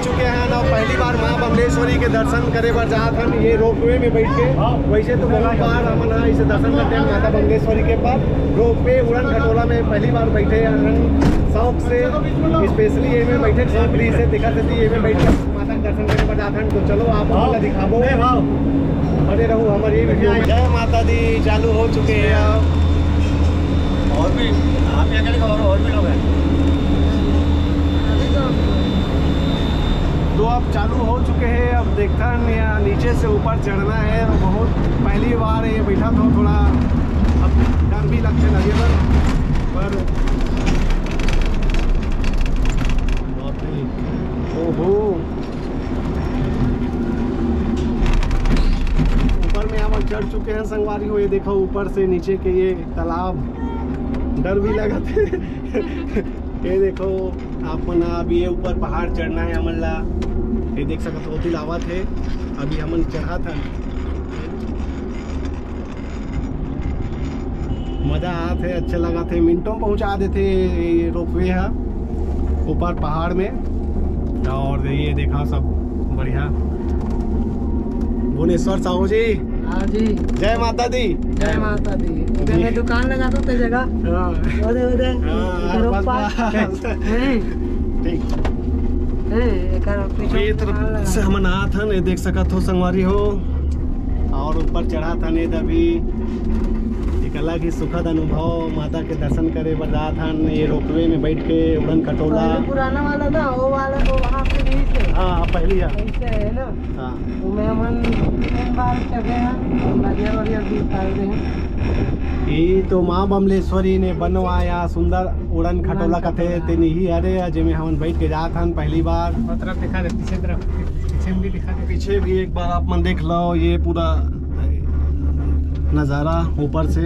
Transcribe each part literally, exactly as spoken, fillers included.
चुके हैं ना, पहली बार माँ बमलेश्वरी के दर्शन करे बर जात हन ये रोपवे में बैठ के। वैसे तो बहुत बार हमन हा इसे दर्शन करते हैं माता बमलेश्वरी के, पर रोपवे उड़न खटोला में पहली बार बैठे हन शौक से, स्पेशली ये में बैठे शौक रही से दिखा देती ये में बैठ के माता के दर्शन करे बर जात हन। तो चलो आप लोग ला दिखाबो, बने रहो हमारे ये वीडियो में। जय माता दी, चालू हो चुके हैं अब। और भी आप यहाँ के और, और भी लोग हैं। तो अब चालू हो चुके हैं। अब देखता है यहाँ नीचे से ऊपर चढ़ना है। बहुत पहली बार ये बैठा था, थोड़ा अब डर भी लगते लगे पर, पर ओहो, ऊपर में हम चढ़ चुके हैं संगवारी हो। ये देखो ऊपर से नीचे के ये तालाब, डर भी लगत है। ये देखो आप मन, अब ये ऊपर पहाड़ चढ़ना है हमन ला। ये देख सकत हो, ओती लावत है, अभी हमन चढ़त हन। मजा आत है, अच्छा लगत है। मिनटों में पहुंचा देते ये रोपवे है ऊपर पहाड़ में। और ये देखा सब बढ़िया। भुवनेश्वर साहू जी, हाँ जी। जय माता दी। जय माता दी। इधर जी। मैं दुकान लगा दो ते जगह। हाँ। ओदे, ओदे। हाँ, इधर बस, पास। बस। हैं। ठीक। हैं, एकर पीछे ये तरफ दुकान लगा। से हमन आत हन, ये देख सकत हो संगवारी हो। और ऊपर चढ़त हन ये अभी। एक अलग ही सुखद अनुभव, माता के दर्शन करे बर जात हन ये रोपवे में बैठ के, उड़न खटोला। पहले पुराना वाला ना, वो वाला तो वहाँ पे नहीं थे। हाँ, पहली है। ऐसे है ना। हाँ। तो मैं मन तीन बार चढ़े हैं और नरियर वरियर भी उतार दे हैं। ये तो माँ बमलेश्वरी ने बनवाया सुंदर उड़न खटोला उड़न कथे, खटोला। तेन ही हरे, जेमे हमन बैठ के जात हन पहली बार। वो तरफ दिखा दे, पीछे तरफ, पीछे में भी दिखा दे। पीछे भी एक बार आप मन देख लो, ये पूरा नज़ारा ऊपर से।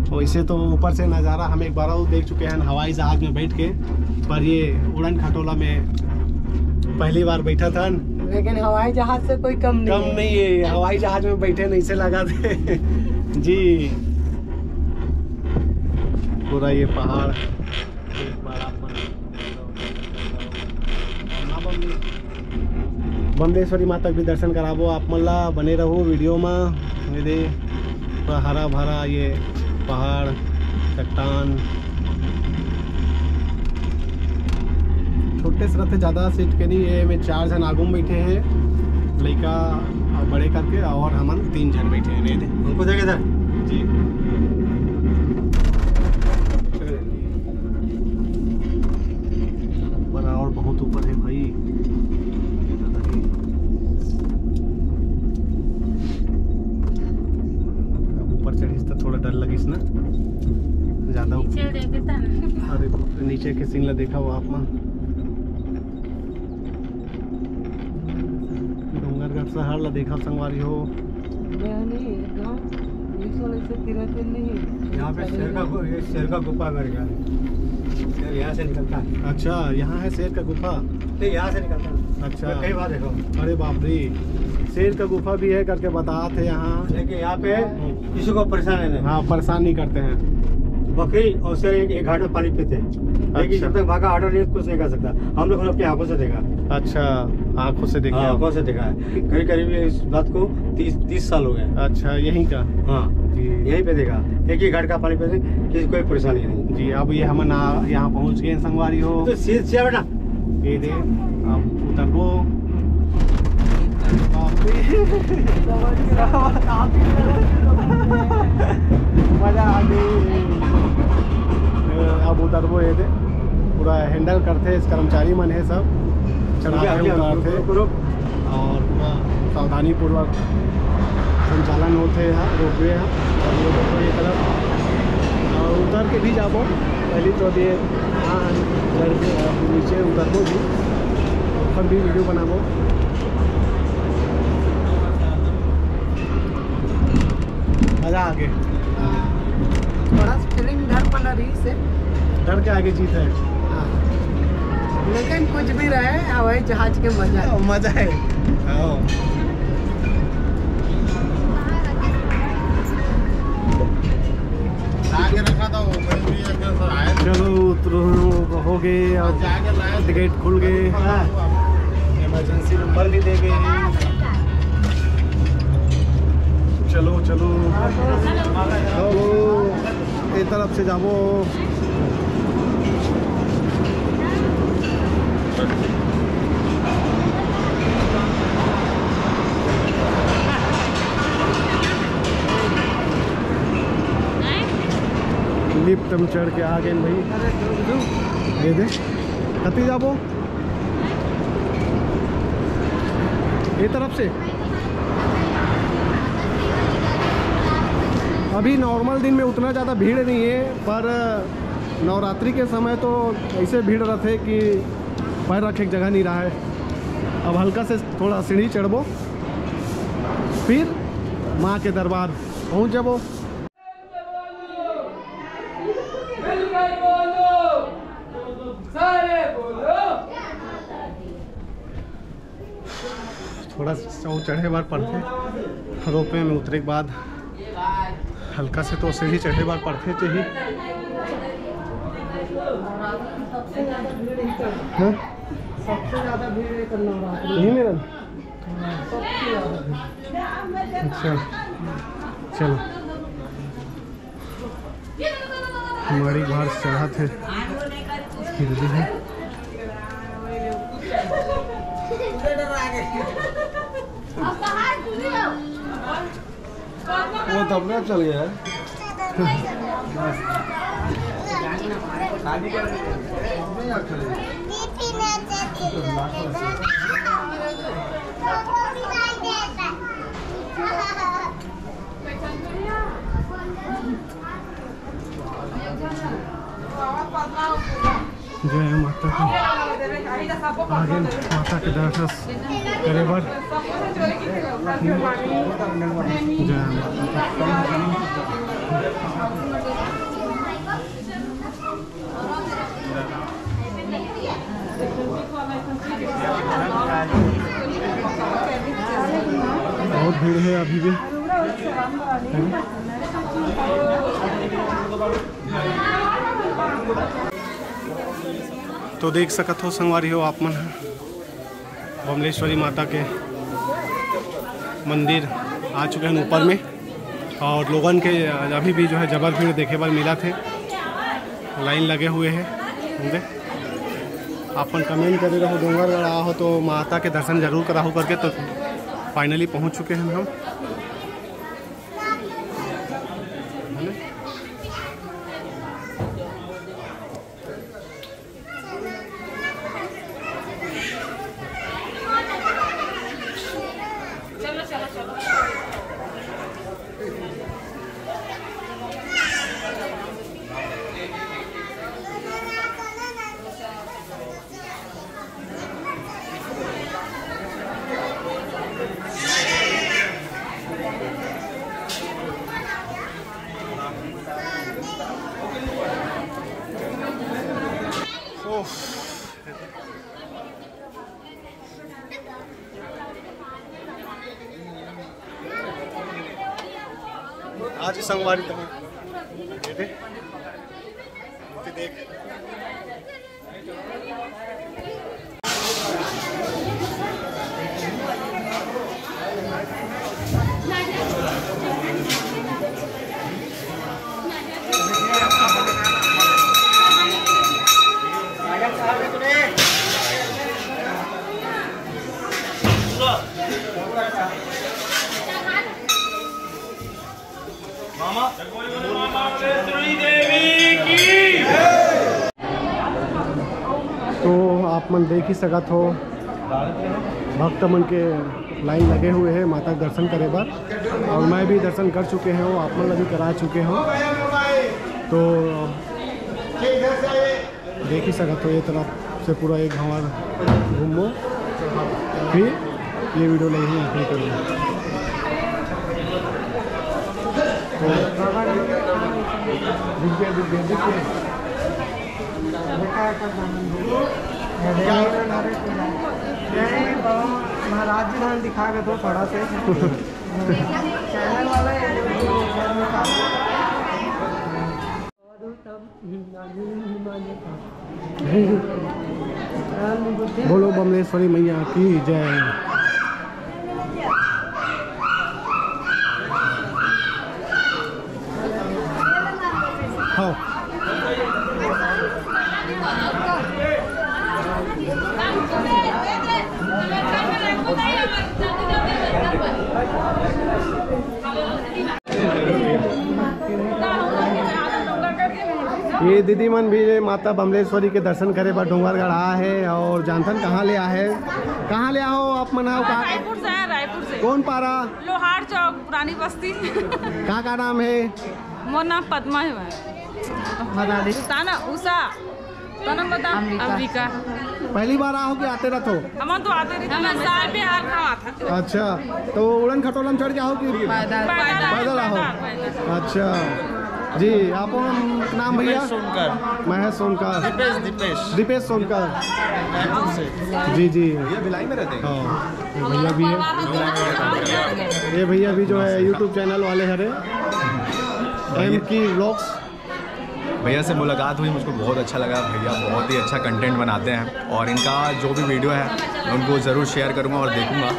वैसे तो ऊपर से नज़ारा हम एक बार और देख चुके हैं हवाई जहाज में बैठ के, पर ये उड़न खटोला में पहली बार बैठा था। लेकिन हवाई जहाज से कोई कम नहीं कम है। नहीं है, हवाई जहाज में बैठे नहीं से लगा थे। जी, पूरा ये पहाड़ एक बार आप मन बमलेश्वरी माता के भी दर्शन कराबो आप मन ला, बने रहो वीडियो में। ये दे पूरा हरा भरा ये पहाड़, चट्टान, छोटे से रथे, ज़्यादा सीट के नहीं। ये में चार झन आगू में बैठे हैं, लइका और बड़े करके, और हमन तीन झन बैठे हैं। नहीं दे उनको देखे सर। जी। ऊपर और बहुत ऊपर है भाई। अब ऊपर चढ़िस तो थोड़ा डर लगिस ना, ज़्यादा ऊपर। नीचे देखे था ना। अरे बाप रे, नीचे के सीन ला देखा हो आप मन। डोंगरगढ़ शहर ला देखा संगवारी हो। मैं नहीं, गाँव, ये साले से तिरपन नहीं। यहाँ पे शेर का गु-, ये शेर का गुफा मेरे ख्याल में। शेर यहाँ से निकलता है। अच्छा, यहाँ है शेर का गुफा? नहीं, यहाँ से निकलता है। अच्छा। मैं कई बार देखा हूँ। अरे बाप रे, शेर का गुफा भी है करके बतात है यहाँ। लेकिन यहाँ पे हम्म। किसी को परेशान नहीं। हाँ, परेशान नहीं करते हैं। बकरी और शेर एक, एक घाट में पानी पीते हैं। लेकिन अच्छा। जब तक वहाँ का ऑर्डर नहीं, कुछ नहीं कर सकता। हम लोग अपनी आंखों से देखा। अच्छा, आंखों से देखा। हाँ, आंखों से देखा है। करीब करीब इस बात को तीस, तीस साल हो गए। अच्छा, यहीं का? हाँ, जी। यहीं पे देखा। एक ही घाट का पानी पीते, किसी कोई परेशानी नहीं। जी, अब ये हम ना यहाँ पहुँच गए हैं, संगवारी हो। तो सीट से बेटा। ये दे, अब उतरबो। बाप रे। मजा आ गई। अब उतरबो ये दे। पूरा हैंडल करथे, कर्मचारी मन हे सब, चढ़ाथे, रुक, रुक, उतारथे। रुक, रुक। और पूरा सावधानीपूर्वक संचालन होथे यहाँ, रोपवे यहाँ। और ये देखो ये तरफ, और उतर के भी जाबो, पहली तो ये हाँ, उतर के, अब नीचे उतरबो भी, ओकर भी वीडियो बनाबो। मजा आ गए। थोड़ा सा फीलिंग डर बना रही से। डर के आगे जीत है। हाँ। लेकिन कुछ भी रहे, हवाई जहाज के मजा है। मजा है। हाँ। ला के रखा था वो, कोई भी अगर सर आए। चलो उतरो, बहुत हो गए, अब गेट खुल गए। इमरजेंसी नंबर भी दे गए हैं। चलो, चलो, चलो, ये तरफ से जाबो। लिफ्ट में चढ़ के आ गए भाई। ये दे, कति जाबो? ये तरफ से। अभी नॉर्मल दिन में उतना ज़्यादा भीड़ नहीं है, पर नवरात्रि के समय तो ऐसे भीड़ रहते कि पैर रखे के जगह नहीं रहा है। अब हल्का से थोड़ा सीढ़ी चढ़बो, फिर माँ के दरबार पहुँच जाबो। थोड़ा सा चढ़े बर पड़थे, रोपवे में उतरे के बाद हल्का से तो सीढ़ी चढ़े बर पड़थे चाहिए। हाँ? सबसे ज्यादा भीड़ है नवरात्रि। यही मेरा। अच्छा, चलो। हमारी बाहर चढ़त है। दीदी है। वो तबला चल गया है। जय माता की। आगे माता के दर्शन करे बर। जय माता की। बहुत भीड़ है अभी भी। तो देख सकत हो संगवारी हो आप मन ह, बमलेश्वरी माता के मंदिर आ चुके हैं ऊपर में, और लोगन के अभी भी जो है जबर भीड़ देखे बर मिलत हे, लाइन लगे हुए हैं। आप मन कमेंट करे रहो, डोंगरगढ़ आए हो तो माता के दर्शन जरूर कराहू करके। तो फाइनली पहुंच चुके हैं हम। आज संगवारी तमा देख। तो आप मन देख ही सकत हो, भक्त मन के लाइन लगे हुए हैं माता के दर्शन करे बर, और मैं भी दर्शन कर चुके हूँ, आप मन ला भी करा चुके हूँ। तो देख ही सकत हो, ये तरफ से पूरा एक भंवर घूमो, फिर ये वीडियो ला यहीं आखिरी करूँगा। तो महाराज जी धाम दिखा के दो थोड़ा से। चैनल वाला है। बोलो बमलेश्वरी मैया की जय। हाँ। ये दीदी मन भी ये माता बमलेश्वरी के दर्शन करे बर डोंगरगढ़ आए हे। और जानथन कहाँ ले आए हे, कहाँ ले आए हो आप मन? आओ, कहाँ? रायपुर से है, रायपुर से। कौन पारा? लोहार चौक, पुरानी बस्ती। का का नाम है? मोर नाम पद्मा है भाई। बता दे। ताना उषा। ताना बता। अम्बिका। अम्बिका। पहली बार आओ कि आते रहते हो? हम तो आते रहते हैं, साल पे हर गाँव आता। अच्छा, तो उड़न खटोला में चढ़ के आओ कि पैदल। पैदल। पैदल आओ। पैदल, पैदल। अच्छा जी, आपको नाम भैया? दीपेश सोनकर। महेश सोनकर। दीपेश, दीपेश। दीपेश सोनकर। रायपुर से। जी जी। ये भिलाई में रहते हैं। हाँ, ये भैया भी है। ये भैया भी जो है YouTube चैनल वाले हरे, एम की व्लॉग्स। भैया से मुलाकात हुई, मुझको बहुत अच्छा लगा। भैया बहुत ही अच्छा कंटेंट बनाते हैं और इनका जो भी वीडियो है मैं उनको ज़रूर शेयर करूँगा और देखूँगा।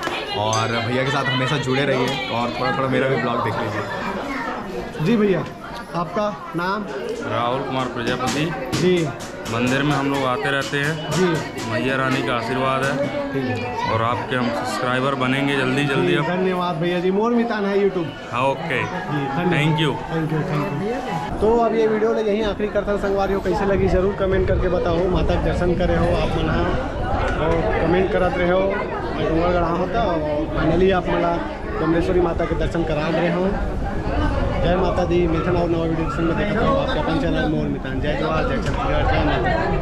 और भैया के साथ हमेशा जुड़े रहिए और थोड़ा थोड़ा मेरा भी ब्लॉग देख लीजिए। जी भैया, आपका नाम? राहुल कुमार प्रजापति। जी। मंदिर में हम लोग आते रहते हैं। जी। मैया रानी का आशीर्वाद है। ठीक है। और आपके हम सब्सक्राइबर बनेंगे जल्दी, जल्दी। जी, अब धन्यवाद भैया जी। मोर मितान है YouTube। हाँ, ओके। जी, धन्यवाद। Thank you। Thank you, thank you। तो अब ये वीडियो ले यहीं आखिरी करथन संगवारी हो। कैसे लगी जरूर कमेंट करके बताओ। माता के दर्शन करे हो आप मन हा, और कमेंट करत रहे हो। मैं डोंगरगढ़ होता और फाइनली आप मन ला बमलेश्वरी माता के दर्शन करा रहे हो। जय माता दी। मिलथन और नवा वीडियो के संग में। देखत रहो आपके अपन चैनल मोर मितान। जय जोहार, जय छत्तीसगढ़, जय माता दी।